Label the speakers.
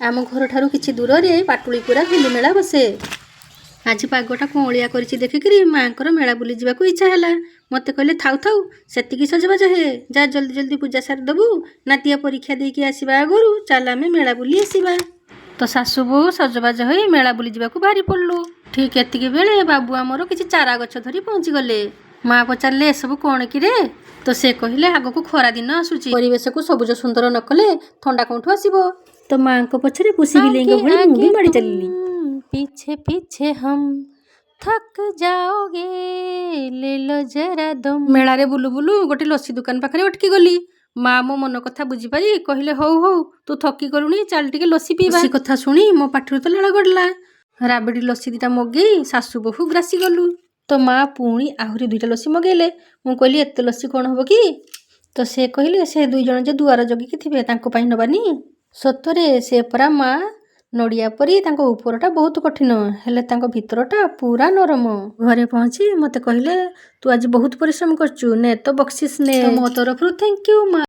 Speaker 1: ଆମ ଘରଠାରୁ କିଛି ଦୂରରେ ପାଟୁଳିପୁରା ହୋଲି ମେଳା ବସେ। ଆଜି ପାଗଟା କଅଁଳିଆ କରିଛି ଦେଖିକିରି ମାଆଙ୍କର ମେଳା ବୁଲି ଯିବାକୁ ଇଚ୍ଛା ହେଲା। ମୋତେ କହିଲେ, "ଥାଉ ଥାଉ, ସେତିକି ସଜବାଜ ହେ, ଯା ଜଲ୍ଦି ଜଲ୍ଦି ପୂଜା ସାରିଦେବୁ, ନାତିଆ ପରୀକ୍ଷା ଦେଇକି ଆସିବା ଆଗରୁ ଚାଲ ଆମେ ମେଳା ବୁଲି ଆସିବା।" ତ ଶାଶୁ ବୋହୂ ସଜବାଜ ହୋଇ ମେଳା ବୁଲି ଯିବାକୁ ବାହାରି ପଡ଼ିଲୁ। ଠିକ୍ ଏତିକି ବେଳେ ବାବୁ ଆମର କିଛି ଚାରା ଗଛ ଧରି ପହଞ୍ଚିଗଲେ। ମା ପଚାରିଲେ, "ଏସବୁ କ'ଣ କିରେ?" ତ ସେ କହିଲେ, "ଆଗକୁ ଖରା ଦିନ ଆସୁଛି, ପରିବେଶକୁ ସବୁଜ ସୁନ୍ଦର ନ କଲେ ଥଣ୍ଡା କେଉଁଠୁ ଆସିବ?" ତ ମାଙ୍କ ପଛରେ ପୁଷି ବିଲେଇଙ୍କ ଭଳି ମୁଁ ବି ମାଡ଼ି ଚାଲିଲି।
Speaker 2: पीछे पीछे हम थक जाओगे, ले लो जरा दम।
Speaker 1: ମେଳାରେ ବୁଲୁ ବୁଲୁ ଗୋଟେ ଲସି ଦୋକାନ ପାଖରେ ଅଟକି ଗଲି। ମା ମୋ ମନ କଥା ବୁଝିପାରି କହିଲେ, "ହଉ ହଉ, ତୁ ଥକି ଗଲୁଣି, ଚାଲ ଟିକେ ଲସି ପିଇବା।" ଲସି କଥା ଶୁଣି ମୋ ପାଟିରୁ ତ ଲାଳ ଗଡ଼ିଲା। ରାବିଡ଼ି ଲସି ଦିଟା ମଗେଇ ଶାଶୁ ବୋହୂ ଗ୍ରାସି ଗଲୁ। ତ ମା ପୁଣି ଆହୁରି ଦୁଇଟା ଲସି ମଗେଇଲେ। ମୁଁ କହିଲି, "ଏତେ ଲସି କ'ଣ ହବ କି?" ତ ସେ କହିଲେ, "ସେ ଦୁଇ ଜଣ ଯେ ଦୁଆର ଜଗିକି ଥିବେ, ତାଙ୍କ ପାଇଁ ନବାନି?" ସତରେ ସେ ପରା ମା ନଡ଼ିଆ ପରି, ତାଙ୍କ ଉପରଟା ବହୁତ କଠିନ, ହେଲେ ତାଙ୍କ ଭିତରଟା ପୁରା ନରମ। ଘରେ ପହଞ୍ଚି ମୋତେ କହିଲେ, "ତୁ ଆଜି ବହୁତ ପରିଶ୍ରମ କରିଛୁ, ନେ ତ ବକ୍ସିସ୍ ନେ।" ତ ମୋ ତରଫରୁ thank you ମା।